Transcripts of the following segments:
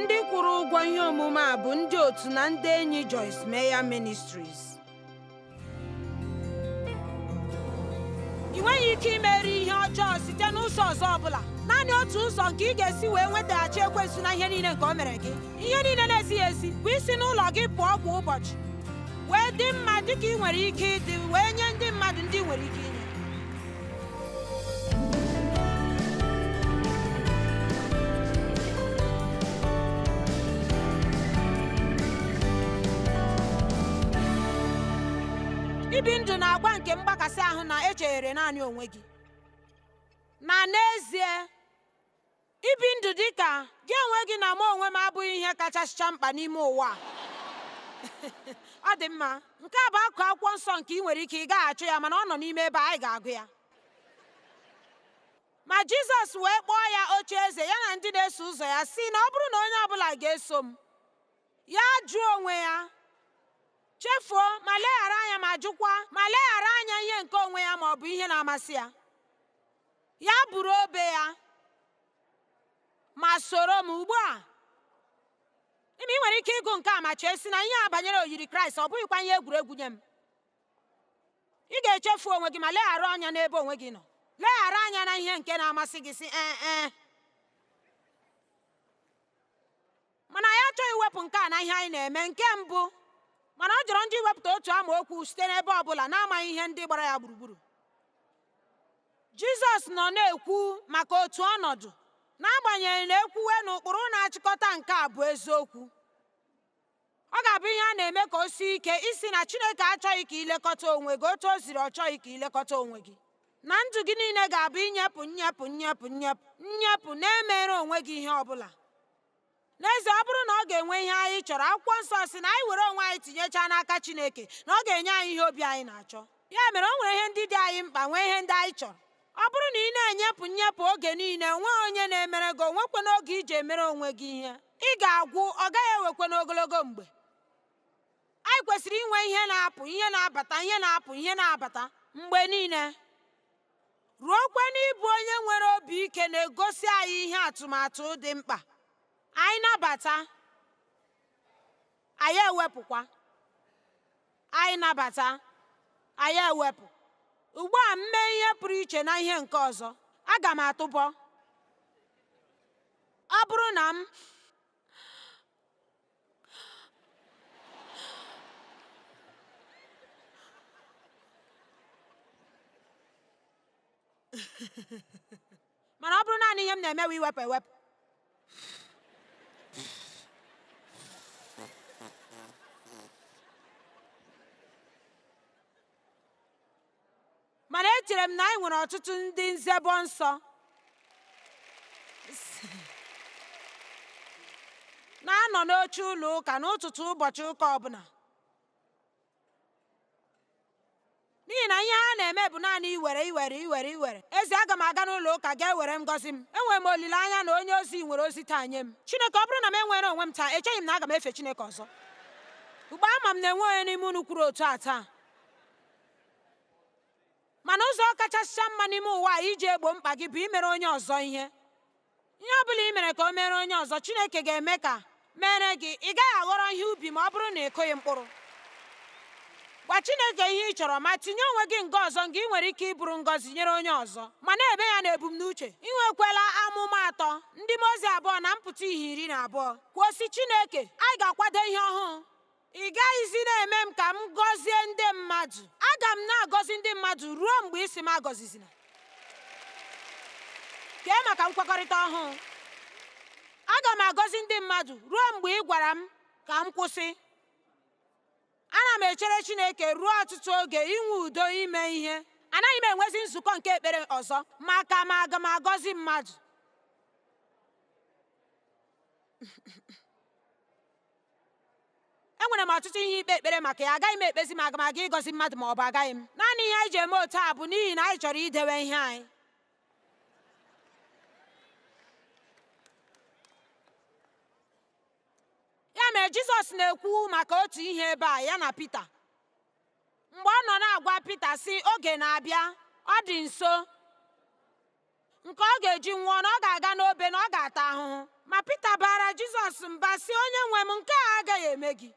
Ndị kwụrụ ụgwọ ihe omume a bụ ndị otu na ndị enyi Joyce Meyer Ministries. Ị nweghị ike imeri ihe ọjọọ site n'ụzọ ọzọ ọ bụla. Naanị otu ụzọ nke ị ga-esi wee nwetaghachi ekwensu na ihe niile nke o mere gị, ihe niile na-ezighị ezi, bụ isi n'ụlọ gị pụọ kwa ụbọchị wee dị mma dị ka ị nwere ike ịdị wee nye ndị mmadụ ndị ị nwere ike inye. Ibi ndụ na agwa nke mgbakasị ahụ na echere naanị onwe gị na n'ezie ibi ndụ dị ka gị onwe gị na mụ onwe m abụghị ihe kachasịcha mkpa n'ime ụwa a. Ọ dị mma, nke a bụ akụkụ akwụkwọ nsọ nke ị nwere ike ị gaghị achọ ya, mana ọ nọ n'ime ebe anyị ga-agụ ya. Ma Jizọs wee kpọọ ya oche eze ya na ndị na-eso ụzọ ya sị na ọ bụrụ na onye ọbụla ga-eso m, ya jụọ onwe ya, chefuo ma leghara anya ma jụkwa ma leghara anya ihe nke onwe ya ma ọ bụ ihe na-amasị ya. Ya buru obe ya ma soro m. Ugbu a, ime ị nwere ike ịgụ nke a ma chee sị na ihe a banyere oyiri Kraịst ọ bụghịkwa ihe egwuregwu nye m. Ị ga-echefu onwe gị ma leghara anya n'ebe onwe gị nọ, leghara anya na ihe nke na-amasị gị, sị ee ee. Mana anyị achọghị iwepụ nke a na ihe anyị na-eme. Nke mbụ, mana ọ jọrọ njọ iwepụta otu amaokwu site n'ebe ọ bụla na-amaghị ihe ndị gbara ya gburugburu. Jizọs nọ na-ekwu maka otu ọnọdụ, n'agbanyeghị na ekwuwe na ụkpụrụ na-achịkọta nke a bụ eziokwu. Ọ ga-abụ ihe a na-eme ka o sie ike ịsị na Chineke achọghị ka ilekọta onwe gị otu o ziri ọ chọghị ka ilekọta onwe gị. Na ndụ gị niile ga-abụ inyepụ, nnyepụ, nnyepụ, nnyepụ, nnyepụ, na-emere onwe gị ihe ọ bụla. N'ezie, ọ bụrụ na ọ ga-enwe ihe anyị chọrọ, akwụkwọ nsọ sị na anyị were onwe anyị tinyechaa n'aka Chineke, na ọ ga-enye anyị ihe obi anyị na-achọ. Ya mere, o nwere ihe ndị dị anyị mkpa, nwee ihe ndị anyị chọrọ. Ọ bụrụ na ị na-enyepụ nnyepụ oge niile, onweghị onye na-emere gị, onwekwe n'oge iji emere onwe gị ihe. Ị ga-agwụ, ọ gaghị ewekwe n'ogologo mgbe. Anyị kwesịrị inwe ihe na-apụ, ihe na-abata, ihe na-apụ, ihe na-abata mgbe niile. Ruokwe n'ịbụ onye nwere obi ike na-egosi anyị ihe atụmatụ dị mkpa. Anyị nabata, anyị ewepụkwa. Anyị nabata, anyị ewepụ. Ugbu a m mee ihe pụrụ iche na ihe nke ọzọ, aga m atụbọ. Ọ bụrụ na m mana ọ bụrụ naanị ihe m na-eme wụ iwepụ ewepụ. Mana echere m na anyị nwere ọtụtụ ndị nzebọ nsọ na-anọ n'oche ụlọ ụka n'ụtụtụ ụbọchị ụka ọbụla, n'ihi na ihe ha na-eme bụ naanị iwere, iwere, iwere, iwere. Ezi, aga m aga n'ụlọ ụka gaa were ngọzi m. Enwere m olileanya na onye ozi nwere ozi taa nye m. Chineke, ọ bụrụ na m enwere onwe m taa, echeghị m na aga m efe Chineke ọzọ. Ugbu a, ama m na enwe onye n'ime unu kwuru otu a taa. Mana ụzọ kachasịcha mma n'ime ụwa a iji egbo mkpa gị bụ imere onye ọzọ ihe. Ihe ọ bụla ị mere ka o mere onye ọzọ, Chineke ga-eme ka mere gị. Ị gaghị aghọrọ ihe ubi ma ọ bụrụ na ị kụghị mkpụrụ. Gwa Chineke ihe ị chọrọ ma tinye onwe gị nga ọzọ nga ị nwere ike ịbụrụ ngọzi nyere onye ọzọ, ma na-eme ya n'ebumnuche. Ị nwekwala amụma atọ, ndị mmụọ ozi abụọ na mpụta ihe 12. Kwuo sị, Chineke, anyị ga-akwado ihe ọhụụ. Ị gaghịzi na-eme m ka m gọzie ndị mmadụ. Aga m na-agọzi ndị mmadụ ruo mgbe ị sị m agọzizina. Kee maka nkwekọrịta ọhụụ. Aga m agọzi ndị mmadụ ruo mgbe ị gwara m ka m kwụsị. Ana m echere Chineke ruo ọtụtụ oge inwe udo ime ihe. Anaghị m enwezi nzukọ nke ekpere ọzọ maka ma aga m agọzi mmadụ. Enwere m ọtụtụ ihe ikpe ekpere maka ya. Agaghị m ekpezi ma aga m aga ịgọzi mmadụ ma ọ bụ agaghị m. Naanị ihe anyị ji eme otu a bụ n'ihi na anyị chọrọ idewe ihe anyị. Ya mere Jizọs na-ekwu maka otu ihe ebe a ya na Pita. Mgbe ọ nọ na-agwa Pita sị, oge na-abịa, ọ dị nso. Nke ọ ga-eji nwụọ, na ọ ga-aga n'obe, na ọ ga-ata ahụhụ. Ma Pita baara Jizọs mba sị, Onye nwe m, nke a agaghị eme gị.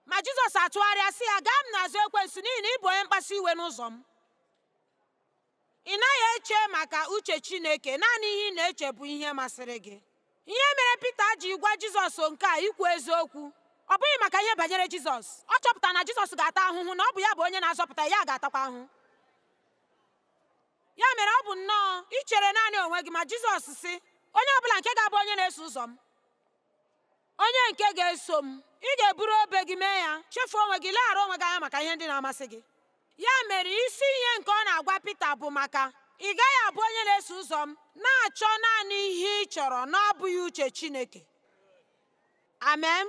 Ma Jizọs atụgharịa sị ya, Gaa m n'azụ, ekwensu, n'ihi na ị bụ onye mkpasu iwe n'ụzọ m. Ị naghị eche maka uche Chineke, naanị ihe ị na-eche bụ ihe masịrị gị. Ihe mere Pita ji gwa Jizọs nke a, ikwu eziokwu, ọ bụghị maka ihe banyere Jizọs. Ọ chọpụtara na Jizọs ga-ata ahụhụ, na ọ bụ ya bụ onye na-azọpụta ya, ga-atakwa ahụhụ. Ya mere ọ bụ nnọọ ichere naanị onwe gị. Ma Jizọs sị, onye ọbụla nke ga-abụ onye na-eso ụzọ m, onye nke ga-eso m, ị ga-eburu obe gị mee ya, chefuo onwe gị, leghara onwe gị anya maka ihe ndị na-amasị gị. Ya mere isi ihe nke ọ na-agwa Pita bụ maka ị gaghị abụ onye na-eso ụzọ m na-achọ naanị ihe ị chọrọ na ọ bụghị uche Chineke. Amen.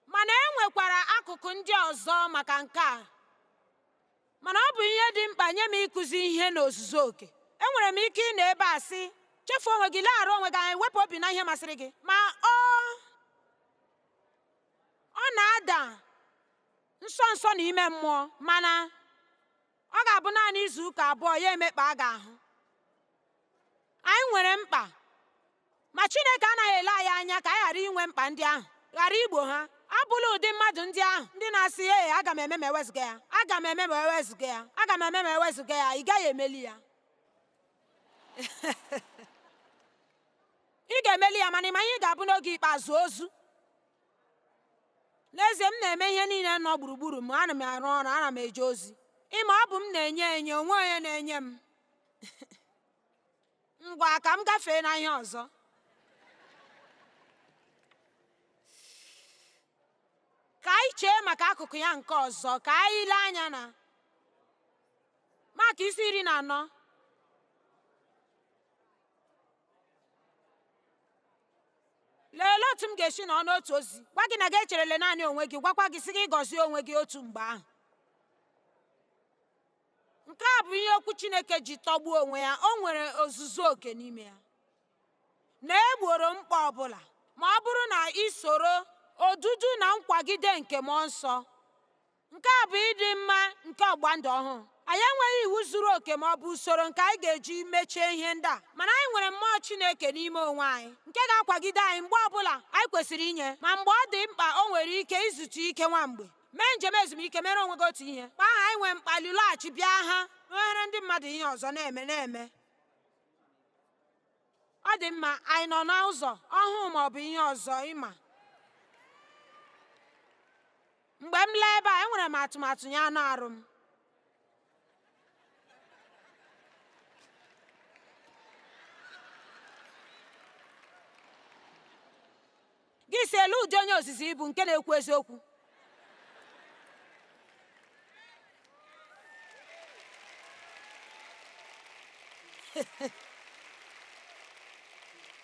Mana e nwekwara akụkụ ndị ọzọ maka nke a. Mana ọ bụ ihe dị mkpa nye m ịkụzi ihe n'ozuzu oke. Enwere m ike ịnọ ebe a sị, chefuo onwe gị, leghara onwe gị anya, wepụ obi na ihe masịrị gị. Ma ọ na-ada nsọ nsọ na ime mmụọ, mana ọ ga-abụ naanị izu ụka abụọ ya emekpa a ga-ahụ. Anyị nwere mkpa, ma Chineke anaghị ele anyị anya ka anyị ghara inwe mkpa ndị ahụ, ghara igbo ha. Abụla ụdị mmadụ ndị ahụ ndị na-asị, ee, aga m eme ma ewezụga ya, aga m eme ma ewezụga ya, aga m eme ma ewezụga ya. Ị gaghị emeli ya. Ị ga-emeli ya, mana ịma ihe ị ga-abụ n'oge ikpeazụ? Ozu. N'ezie, m na-eme ihe niile nọ gburugburu m. Ana m arụ ọrụ, ana m eje ozi. Ịma ọ bụ m na-enye enye, onwe onye na-enye m. Ngwa, ka m gafee na ihe ọzọ. Ka anyị chee maka akụkụ ya nke ọzọ, ka anyị lee anya na Mak isi 14. Lelee otu m ga-esi nọ n'otu ozi gwa gị na gị echerele naanị onwe gị, gwakwa gị sị gị gọzie onwe gị otu mgbe ahụ. Nke a bụ ihe okwu Chineke ji tọgbuo onwe ya. O nwere ozuzu oke n'ime ya na egboro mkpa ọbụla, ma ọ bụrụ na ị soro odudu na nkwagide nke Mmụọ Nsọ. Nke a bụ ịdị mma nke ọgbụgba ndụ ọhụụ. Anyị enweghị iwu zuru oke ma ọ bụ usoro nke anyị ga-eji mechie ihe ndị a, mana anyị nwere mmụọ Chineke n'ime onwe anyị nke ga-akwagide anyị mgbe ọbụla anyị kwesịrị inye, ma mgbe ọ dị mkpa o nwere ike izute ike nwa mgbe, mee njem ezumike, mere onwe gị otu ihe. Mgbe ahụ anyị nwee mkpali lọghachi bịa ha nwere ndị mmadụ ihe ọzọ na-eme na-eme. Ọ dị mma, anyị nọ n'ụzọ ọhụụ ma ọ bụ ihe ọzọ ịma. Mgbe m lee ebe a, enwere m atụmatụ nye anụ arụ m. Gị si elu ụdị onye ozizi ịbụ nke na-ekwu eziokwu.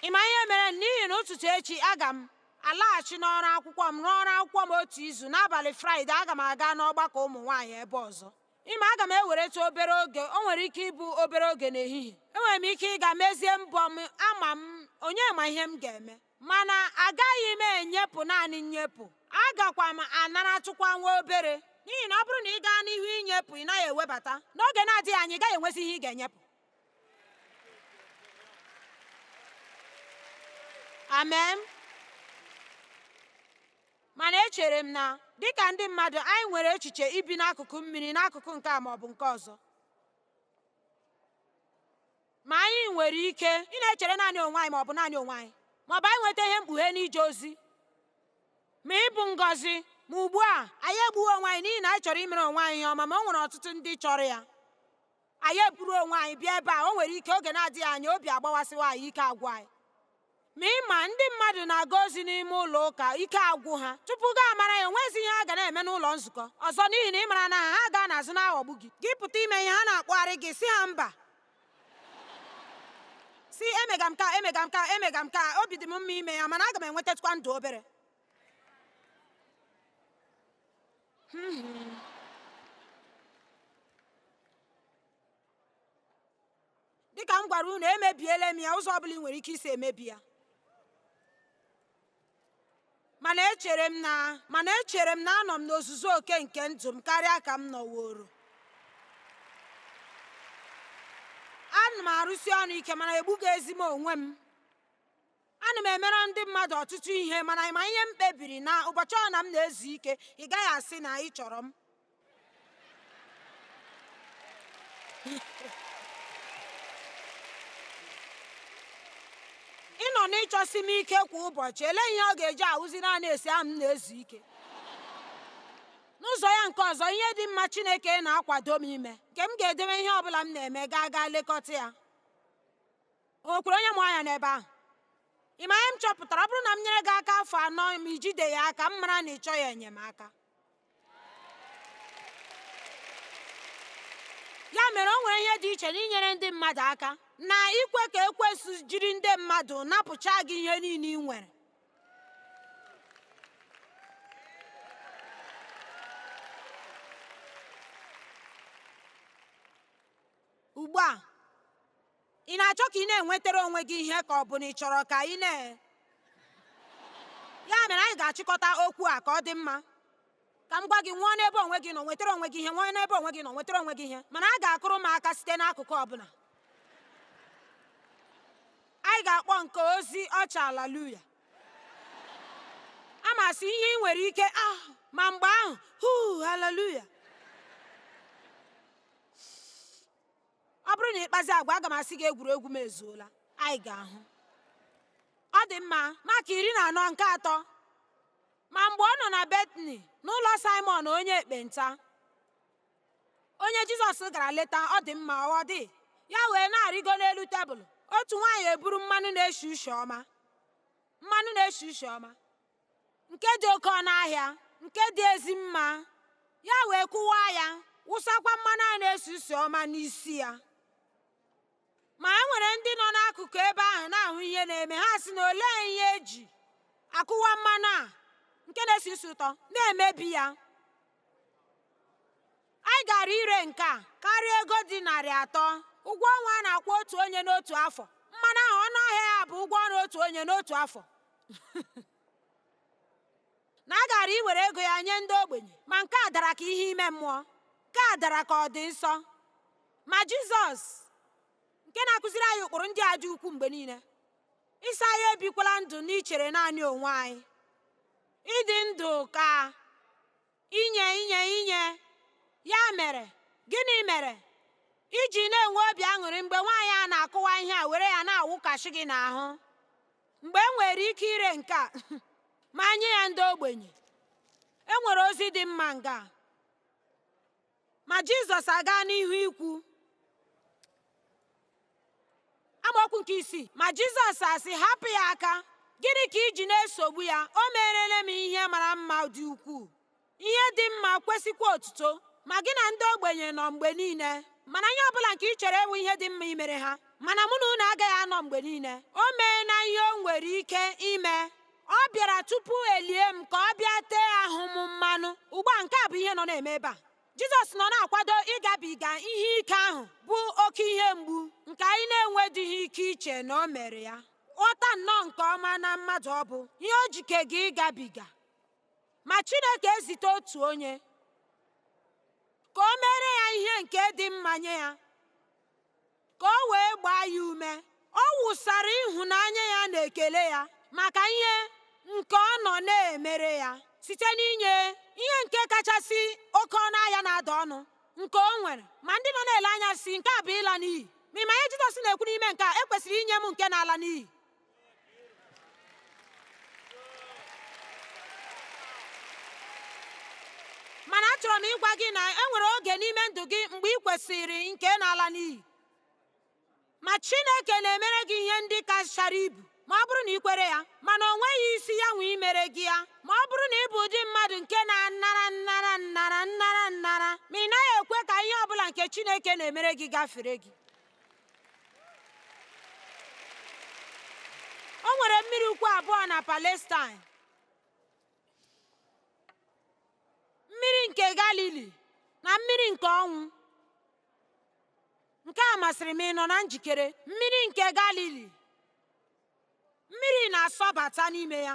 Ị ma ihe mere? N'ihi na ụtụtụ echi aga m alaghachi n'ọrụ akwụkwọ m, rụọ ọrụ akwụkwọ m otu izu. N'abalị Fraịde aga m aga n'ọgbakọ ụmụ nwaanyị ebe ọzọ. Ịma aga m eweretụ obere oge, o nwere ike ịbụ obere oge n'ehihie. Enwere m ike ịga mezie mbọ m, ama m onye ma ihe m ga-eme. Mana agaghị m enyepụ naanị nnyepụ, agakwa m anaratụkwa nwa obere, n'ihi na ọ bụrụ na ị gaa n'ihu inyepụ, ị naghị ewebata. N'oge na-adịghị anya ị gaghị enwezi ihe ị ga-enyepụ. Amen. Mana echere m na dịka ndị mmadụ, anyị nwere echiche ibi n'akụkụ mmiri, n'akụkụ nke a ma ọ bụ nke ọzọ. Ma anyị nwere ike ị na-echere naanị onwe anyị ma ọ bụ naanị onwe anyị, ma ọ bụ anyị nweta ihe mkpughe n'ije ozi, ma ịbụ ngọzi. Ma ugbu a anyị egbughị onwe anyị n'ihi na anyị chọrọ imere onwe anyị ihe ọma, ma o nwere ọtụtụ ndị chọrọ ya. Anyị eburu onwe anyị bịa ebe a, o nwere ike oge na-adịghị anya obi agbawasịwa anyị, ike agwụ anyị. Ma ịma ndị mmadụ na-aga ozi n'ime ụlọ ụka, ike agwụ ha tupu gaa amara ya, onwezi ihe a ga na-eme n'ụlọ nzukọ ọzọ, n'ihi na ị mara na ha gaa n'azụ na-aghọgbu gị. Gị pụta ime ihe, ha na-akpọgharị gị, si ha mba, si emega m ka emega m ka emega m ka obi dị m mma ime ya, mana aga m enwetatụkwa ndụ obere. Dịka m gwara unu, emebiela m ya ụzọ ọbụla ị nwere ike isi emebi ya. Mana echere m na mana echere m na anọ m n'ozuzu oke nke ndụ m karịa ka m nọworo. Ana m arụsi ọrụ ike, mana egbughị ezi m onwe m. Ana m emere ndị mmadụ ọtụtụ ihe, mana ma ihe m kpebiri na ụbọchị ọ na m na-ezu ike, ị gaghị asị na ị chọrọ m. Ị nọ n'ịchọsi m ike kwa ụbọchị, elee ihe ọ ga-eji awụzi naanị esi ahụ m na-ezu ike? N'ụzọ ya nke ọzọ, ihe dị mma Chineke na-akwado m ime, nke m ga-edebe ihe ọ bụla m na-eme gaa gaa lekọta ya. O nwekwara onye mụ anya n'ebe ahụ? Ị ma ihe m chọpụtara? Ọ bụrụ na m nyere gị aka afọ 4 ma ijide ya aka, m mara na ị chọghị enyemaka. Ya mere, o nwere ihe dị iche n'inyere ndị mmadụ aka na ikwe ka ekwensu jiri ndị mmadụ napụcha gị ihe niile ị nwere. Ugbu a, ị na-achọ ka ị na-enwetara onwe gị ihe ka ọ bụ na ị chọrọ ka ị na... Ya mere anyị ga-achịkọta okwu a ka ọ dị mma. Ka m gwa gị, nwụọ n'ebe onwe gị nọ, nwetara onwe gị ihe, nwụọ n'ebe onwe gị nọ, nwetara onwe gị ihe. Mana a ga-akụrụ m aka site n'akụkụ ọbụla. Anyị ga-akpọ nke ozi ọcha haleluya. A masị ihe ị nwere ike ah, ma mgbe ahụ huu haleluya. Ọ bụrụ na ị kpazi agwa, aga m asị gị egwuregwu m ezuola. Anyị ga-ahụ. Ọ dị mma. Mak 14:3. Ma mgbe ọ nọ na Betani n'ụlọ Saịmọn onye ekpenta, onye Jizọs gara leta, ọ dị mma, ọ dị ya wee na-arịgo n'elu tebụl, otu nwaanyị eburu mmanụ na-esi ushi ọma, mmanụ na-esi ushi ọma, nke dị oke ọnụ ahịa, nke dị ezi mma, ya wee kụwaa ya, wụsakwa mmanụ a na-esi usi ọma n'isi ya. Ma e nwere ndị nọ n'akụkụ ebe ahụ na-ahụ ihe na-eme, ha sị na olee ihe eji akụwa mmanụ a nke na-esi isi ụtọ na-emebi ya. Anyị gara ire nke a karịa ego dị 300, ụgwọ ọnwa a na-akwụ otu onye n'otu afọ. Mmanụ ahụ ọnụ ahịa ya bụ ụgwọ ọrụ otu onye n'otu afọ. Na a gara iwere ego ya nye ndị ogbenye. Ma nke a dara ka ihe ime mmụọ, nke a dara ka ọ dị nsọ. Ma Jizọs, nke na-akụziri anyị ụkpụrụ ndị a dị ukwuu mgbe niile, ịsị anyị ebikwala ndụ n'ichere naanị onwe anyị, ịdị ndụ ka inye inye inye. Ya mere, gịnị mere iji na-enwe obi aṅụrị mgbe nwaanyị a na-akụwa ihe a were ya na-awụkashi gị n'ahụ, mgbe e nwere ike ire nke a ma nye ya ndị ogbenye? E nwere ozi dị mma nga. Ma Jizọs aga n'ihu ikwu. Amaokwu nke 6. Ma Jizọs asị, hapụ ya aka. Gịnị ka iji na-esogbu ya? O merela m ihe mara mma dị ukwuu. Ihe dị mma kwesịkwa otuto. Ma gị na ndị ogbenye nọ mgbe niile. Mana ihe ọbụla nke ị chere ewu ihe dị mma imere ha. Mana mụ na unu agaghị anọ mgbe niile. O mee na ihe o nwere ike ime. Ọ bịara tupu elie m ka ọ bịa tee ahụ m mmanụ. Ugbu a, nke a bụ ihe nọ na-eme ebe a. Jizọs nọ na-akwado ịgabiga ihe ike ahụ bụ oke ihe mgbu nke anyị na-enwedịghị ike iche na o mere ya. Ghọta nnọọ nke ọma na mmadụ ọ bụ ihe o jike gị ịgabiga. Ma Chineke ezite otu onye ka o mere ya ihe nke dị mma nye ya, ka o wee gbaa ya ume. Ọ wụsara ịhụnanya ya na ekele ya maka ihe nke ọ nọ na-emere ya site n'inye ihe nke kachasị oke ọnụ ahịa na-ada ọnụ nke o nwere. Ma ndị nọ na-ele anya si, nke a bụ ịla n'iyi. Ma ịma ihe Jizọs na-ekwu n'ime nke a, ekwesịrị inye m nke na-ala n'iyi. Mana achọrọ m ịgwa gị na e nwere oge n'ime ndụ gị mgbe ị kwesịrị nke na-ala n'iyi. Ma Chineke na-emere gị ihe ndị kachara ibu ma ọ bụrụ na ị kwere ya. Mana o nweghị isi ya nwe imere gị ya ma ọ bụrụ na ị bụ ụdị mmadụ nke na-anara nnara nnara nnara nnara, ma ị naghị ekwe ka ihe ọbụla nke Chineke na-emere gị gafere gị. O nwere mmiri ukwu abụọ na Palestine. Mmiri nke Galili na mmiri nke ọnwụ. Nke a masịrị m. Ị nọ na njikere? Mmiri nke Galili, mmiri na-asọbata n'ime ya,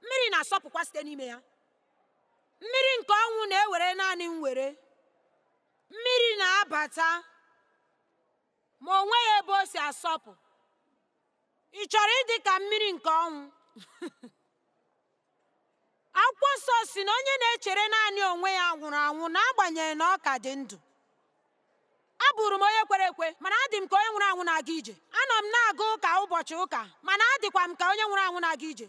mmiri na-asọpụkwa site n'ime ya. Mmiri nke ọnwụ na-ewere naanị mwere. Mmiri na-abata, Ma o nweghị ebe o si asọpụ. Ị chọrọ ịdị ka mmiri nke ọnwụ? Akwụkwọ nsọ si na onye na-echere naanị onwe ya nwụrụ anwụ n'agbanyeghị na ọ ka dị ndụ. Abụrụ m onye kwere ekwe, mana adị m ka onye nwụrụ anwụ na-aga ije. Anọ m na-aga ụka ụbọchị ụka, mana adịkwa m ka onye nwụrụ anwụ na-aga ije.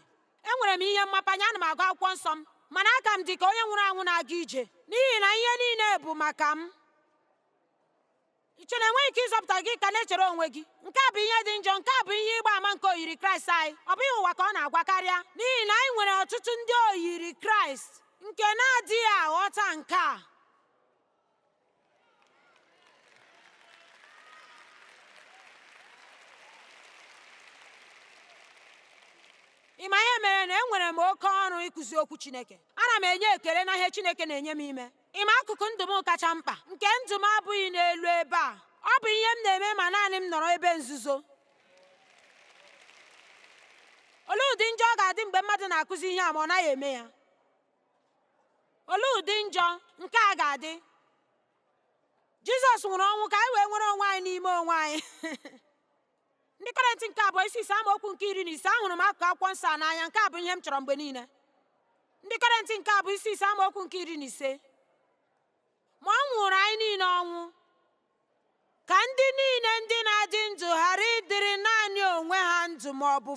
Enwere m ihe mmapanye, ana m agụ akwụkwọ nsọ m, mana aka m dị ka onye nwụrụ anwụ na-aga ije, n'ihi na ihe niile bụ maka m. Ị chere na enweghị ike ịzọpụta gị ka na-echere onwe gị? Nke a bụ ihe dị njọ, nke a bụ ihe ịgba ama nke oyiri Kraịst anyị. Ọ bụghị ụwa ka ọ na-agwa karịa, n'ihi na anyị nwere ọtụtụ ndị oyiri Kraịst nke na-adịghị aghọta nke a. Ị ma ihe mere na enwere m oke ọrụ ịkụzi okwu Chineke? Ana m enye ekele na ihe Chineke na-enye m ime. Ị ma akụkụ ndụ m kacha mkpa nke ndụ m abụghị n'elu ebe a. Ọ bụ ihe m na-eme ma naanị m nọrọ ebe nzuzo. Olee ụdị njọ ọ ga-adị mgbe mmadụ na-akụzi ihe a ma ọ naghị eme ya? Olee ụdị njọ nke a ga-adị? Jizọs nwụrụ ọnwụ ka anyị wee nwere onwe anyị n'ime onwe anyị. Ndị Kọrịntị nke abụọ isi ise amaokwu nke 15. Ahụrụ m akụkụ akwụkwọ nsọ a n'anya. Nke a bụ ihe m chọrọ mgbe niile. Ndị Kọrịntị nke abụọ isi ise amaokwu nke 15. Ma ọ nwụrụ anyị niile ọnwụ, ka ndị niile ndị na-adị ndụ ghara ịdịrị naanị onwe ha ndụ ma ọ bụ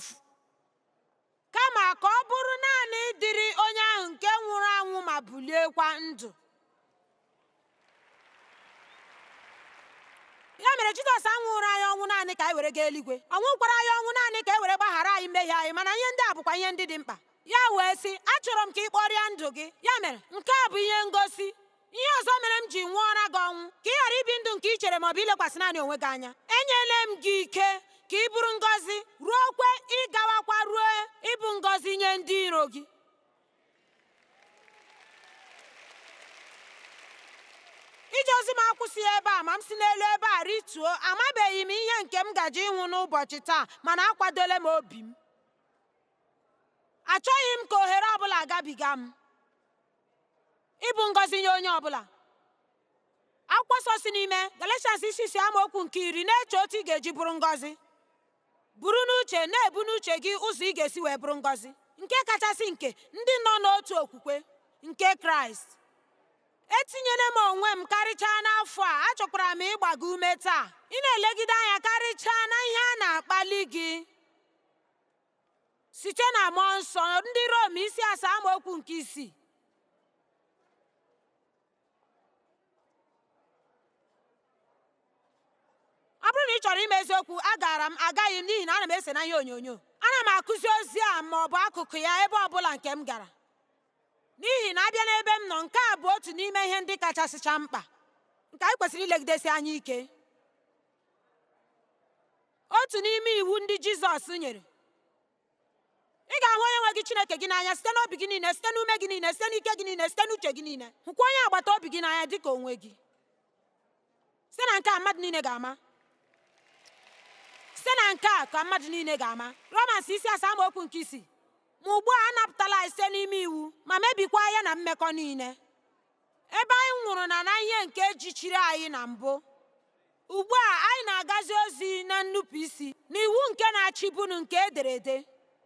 kama ka ọ bụrụ naanị ịdịrị onye ahụ nke nwụrụ anwụ ma buliekwa ndụ. Ya mere Jizọs anwụrụ anyị ọnwụ naanị ka anyị were gaa eluigwe. Ọ nwụkwara anyị ọnwụ naanị ka e were gbaghara anyị mmehie anyị, mana ihe ndị a bụkwa ihe ndị dị mkpa. Ya wee sị, achọrọ m ka ị kpọrịa ndụ gị. Ya mere, nke a bụ ihe ngosi. Ihe ọzọ mere m ji nwụọra gị ọnwụ, ka ị ghara ibi ndụ nke ị chere maọbụ ilekwasị naanị onwe gị anya. Enyela m gị ike ka ị bụrụ ngọzi, ruokwe ịgawakwa ruo ịbụ ngọzi nye ndị iro gị. Ije ozi m akwụsịghị ebe a, ma m si n'elu ebe a rituo. Amabeghị m ihe nke m gaje ịhụ n'ụbọchị taa, mana akwadola m obi m. Achọghị m ka ohere ọbụla gabiga m ịbụ ngọzi nye onye ọbụla. Akwụkwọ nsọ si n'ime Galatians isi ise amaokwu nke 10 na-eche otu ị ga-eji bụrụ ngọzi. Buru n'uche na-ebu n'uche gị ụzọ ị ga-esi wee bụrụ ngọzi, nke kachasị nke ndị nọ n'otu okwukwe nke Kraịst. Etinyere m onwe m karịchaa n'afọ a, achọkwara m ịgba gị ume taa. Ị na-elegide anya karịchaa na ihe a na-akpali gị site na mmụọ nsọ. Ndị Rom isi asaa amaokwu nke 6. Ọ bụrụ na ị chọrọ ime eziokwu, agara m agaghị m n'ihi na ana m ese na ihe onyonyo. Ana m akụzi ozi a ma ọ bụ akụkụ ya ebe ọ bụla nke m gara, n'ihi na abịa n'ebe m nọ, nke a bụ otu n'ime ihe ndị kachasịcha mkpa nke anyị kwesịrị ilegidesi anya ike. Otu n'ime iwu ndị Jizọs nyere: ị ga-ahụ onye nwe gị Chineke gị n'anya site n'obi gị niile, site n'ume gị niile, site n'ike gị niile, site n'uche gị niile. Hụkwa onye agbata obi gị n'anya dịka onwe gị. Site na nke a mmadụ niile ga-ama. Site na nke a ka mmadụ niile ga-ama. Romans isi asaa amaokwu nke 6. Ma ugbu a anapụtala anyị site n'ime iwu ma mebikwa ya na mmekọ niile. Ebe anyị nwụrụ na na ihe nke jichiri anyị na mbụ, ugbu a anyị na-agazi ozi na nnupụ isi n'iwu nke na-achịbunu nke ederede,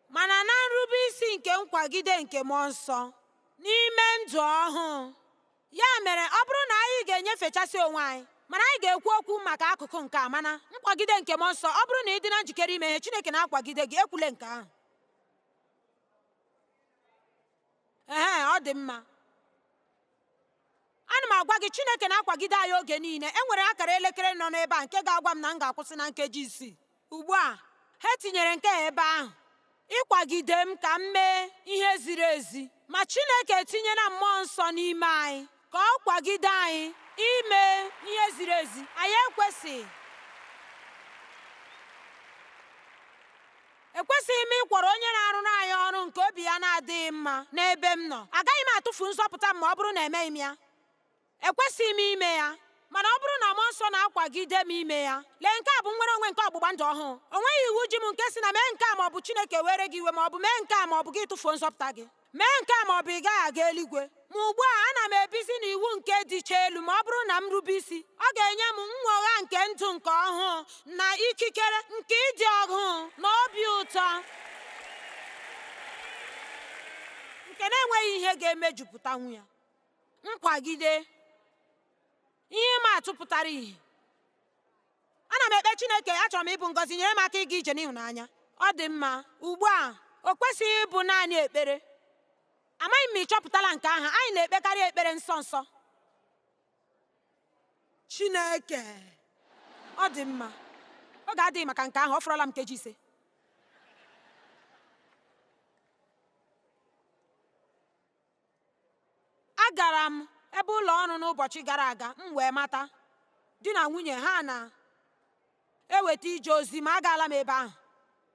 mana na nrube isi nke nkwagide nke mmụọ nsọ n'ime ndụ ọhụụ. Ya mere, ọ bụrụ na anyị ga-enyefechasị onwe anyị, mana anyị ga-ekwu okwu maka akụkụ nke a, mana nkwagide nke mmụọ nsọ, ọ bụrụ na ị dị na njikere ime ihe Chineke na-akwagide gị, ekwule nke ahụ. Ee, ọ dị mma. Ana m agwa gị, Chineke na-akwagide anyị oge niile. E nwere akara elekere nọ n'ebe a nke ga-agwa m na m ga-akwụsị na nkeji 6. Ugbu a, ha tinyere nke a ebe ahụ ịkwagide m ka m mee ihe ziri ezi. Ma Chineke etinyela mmụọ nsọ n'ime anyị ka ọ kwagide anyị ime ihe ziri ezi. Anyị ekwesịghị m ịkwọrọ onye na-arụrụ anyị ọrụ nke obi ya na-adịghị mma n'ebe m nọ. Agaghị m atụfu nzọpụta m ma ọ bụrụ na emeghị m ya. Ekwesịghị m ime ya, mana ọ bụrụ na mmụọ nsọ na-akwagide m ime ya. Lee, nke a bụ nnwere onwe nke ọgbụgba ndụ ọhụụ. O nweghị iwu ji m nke si na mee nke a ma ọ bụ Chineke were gị iwe, ma ọ bụ mee nke a ma ọ bụ gị tụfuo nzọpụta gị. Mee nke a ma ọ bụ ị gaghị aga eluigwe. Ma ugbu a ana m ebizi n'iwu nke dịcha elu ma ọ bụrụ na m rube isi, ọ ga-enye m nnwogha nke ndụ nke ọhụụ na ikikere nke ịdị ọhụụ na obi ụtọ nke na-enweghị ihe ga-emejupụtanwu ya. Nkwagide ihe ịma atụ pụtara ìhè. Ana m ekpe Chineke, achọrọ m ịbụ ngọzi, nyere m aka ịga ije n'ịhụnanya. Ọ dị mma. Ugbu a, o kwesịghị ịbụ naanị ekpere. Amaghị m ma ị chọpụtala nke ahụ. Anyị na-ekpekarị ekpere nsọ nsọ. Chineke, ọ dị mma. Oge adịghị maka nke ahụ, ọ fọrọla m nkeji 5. Agara m ebe ụlọ ọrụ n'ụbọchị gara aga, m wee mata di na nwunye ha na-eweta ije ozi ma agaala m ebe ahụ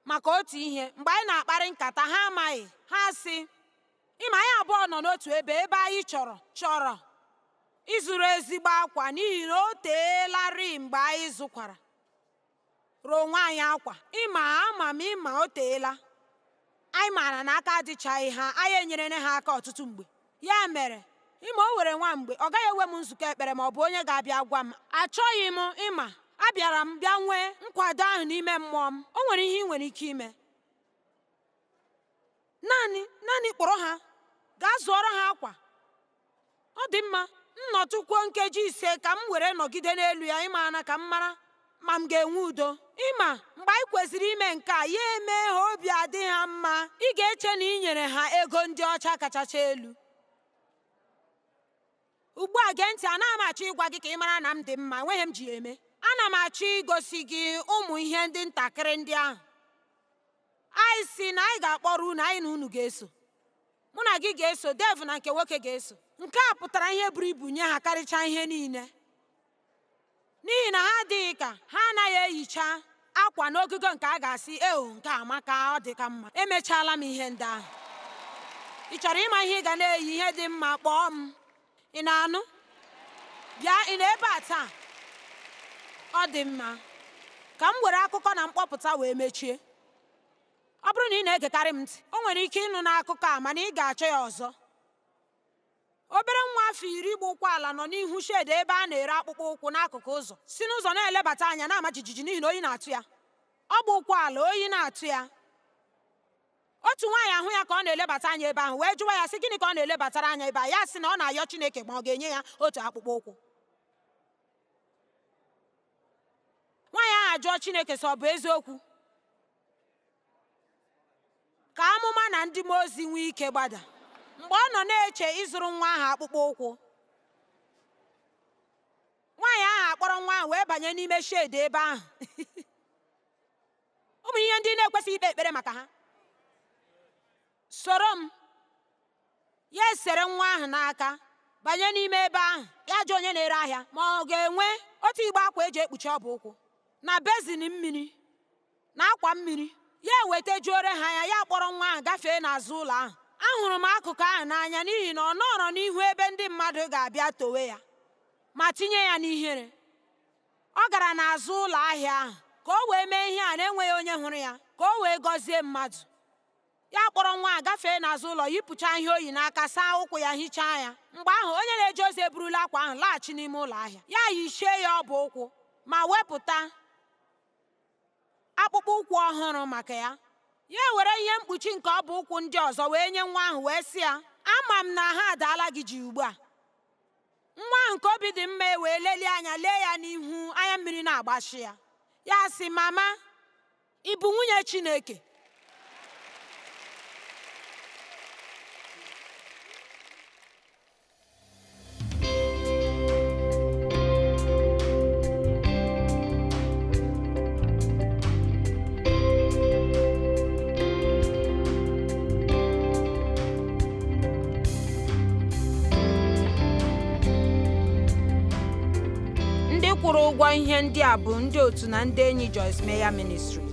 maka otu ihe. Mgbe anyị na-akparị nkata, ha amaghị. Ha sị, ịma anyị abụọ nọ n'otu ebe ebe anyị chọrọ ịzụrụ ezigbo akwa n'ihi na o teelarị mgbe anyị zụkwara ruo onwe anyị akwa. Ịma ama m ịma o teela. Anyị maara na aka adịchaghị ha, anyị enyerela ha aka ọtụtụ mgbe. Ya mere, ịma o were nwa mgbe, ọ gaghị ewe m nzukọ ekpere ma ọ bụ onye ga-abịa gwa m. Achọghị m ịma, abịara m bịa nwee nkwado ahụ n'ime mmụọ m. O nwere ihe ị nwere ike ime. Naanị kpọrọ ha, gaa zụọrọ ha akwa. Ọ dị mma, m nọtụkwuo nkeji 5 ka m were nọgide n'elu ya ịma na ka m mara ma m ga-enwe udo. Ịma, mgbe anyị kwesịrị ime nke a, ya eme ha obi adị ha mma. Ị ga-eche na ị nyere ha ego ndị ọcha kachacha elu. Ugbu a gee ntị, anaghị m achọ ịgwa gị ka ị mara na m dị mma, enweghị m ji ya eme. Ana m achọ igosi gị ụmụ ihe ndị ntakịrị ndị ahụ. Anyị si na anyị ga-akpọrọ unu, anyị na unu ga-eso. Mụ na gị ga-eso, Dave na nke nwoke ga-eso. Nke a pụtara ihe buru ibu nye ha karịchaa ihe niile. N'ihi na ha adịghị ka ha anaghị ehicha akwa n'ogugo nke a ga-asị, eo, nke a amaka, ọ dị ka mma. Emechaala m ihe ndị ahụ. Ị chọrọ ịma ihe ị ga na-eyi ihe dị mma, kpọọ m. Ị na-anụ? Bịa, ị nọ ebe a taa? Ọ dị mma. Ka m were akụkọ na mkpọpụta wee mechie. Ọ bụrụ na ị na-egekarị m ntị, o nwere ike ịnụ n'akụkọ a mana ị ga-achọ ya ọzọ. Obere nwa afọ 10 gba ụkwụ ala nọ n'ihu shed ebe a na-ere akpụkpọ ụkwụ n'akụkụ ụzọ, si n'ụzọ na-elebata anya na-ama jijiji n'ihi na oyi na-atụ ya. Ọ gba ụkwụ ala, oyi na-atụ ya. Otu nwaanyị ahụ ya ka ọ na-elebata anya ebe ahụ wee jụwa ya sị gịnị ka ọ na-elebatara anya ebe a, ya sị na ọ na-ayọ Chineke ma ọ ga-enye ya otu akpụkpọ ụkwụ. Nwaanyị ahụ ajụọ Chineke sị ọ bụ eziokwu ka amụma na ndị mmụọ ozi nwee ike gbada. Mgbe ọ nọ na-eche ịzụrụ nwa ahụ akpụkpọ ụkwụ, nwaanyị ahụ akpọrọ nwa ahụ wee banye n'ime shed ebe ahụ. Ụmụ ihe ndị na-ekwesịghị ikpe ekpere maka ha. Soro m. Ya esere nwa ahụ n'aka banye n'ime ebe ahụ. Ya jụọ onye na-ere ahịa ma ọ ga-enwe otu igbe akwa eji ekpuchi ọbụ ụkwụ na bezin mmiri na akwa mmiri. Ya ewetajuore ha ya, ya kpọrọ nwa ahụ gafee n'azụ ụlọ ahụ. Ahụrụ m akụkụ ahụ n'anya n'ihi na ọ nọrọ n'ihu ebe ndị mmadụ ga-abịa towe ya ma tinye ya n'ihere. Ọ gara n'azụ ụlọ ahịa ahụ ka o wee mee ihe a na-enweghị onye hụrụ ya, ka o wee gọzie mmadụ. Ya kpọrọ nwa a gafee n'azụ ụlọ, yipụcha ihe o yi n'aka, saa ụkwụ ya, hichaa ya. Mgbe ahụ, onye na-eje ozi eburula akwa ahụ laghachi n'ime ụlọ ahịa. Ya yichie ya ọbụ ụkwụ ma wepụta akpụkpọ ụkwụ ọhụrụ maka ya. Ya ewere ihe mkpuchi nke ọbụ ụkwụ ndị ọzọ wee nye nwa ahụ wee sị ya, ama m na ha adaala gị ji ugbu a. Nwa ahụ nke obi dị mma wee lelie anya lee ya n'ihu, anya mmiri na-agbashi ya. Ya sị, mama, ị bụ nwunye Chineke? Ndị kwụrụ ụgwọ ihe ndị a bụ ndị otu na ndị enyi Joyce Meyer Ministries.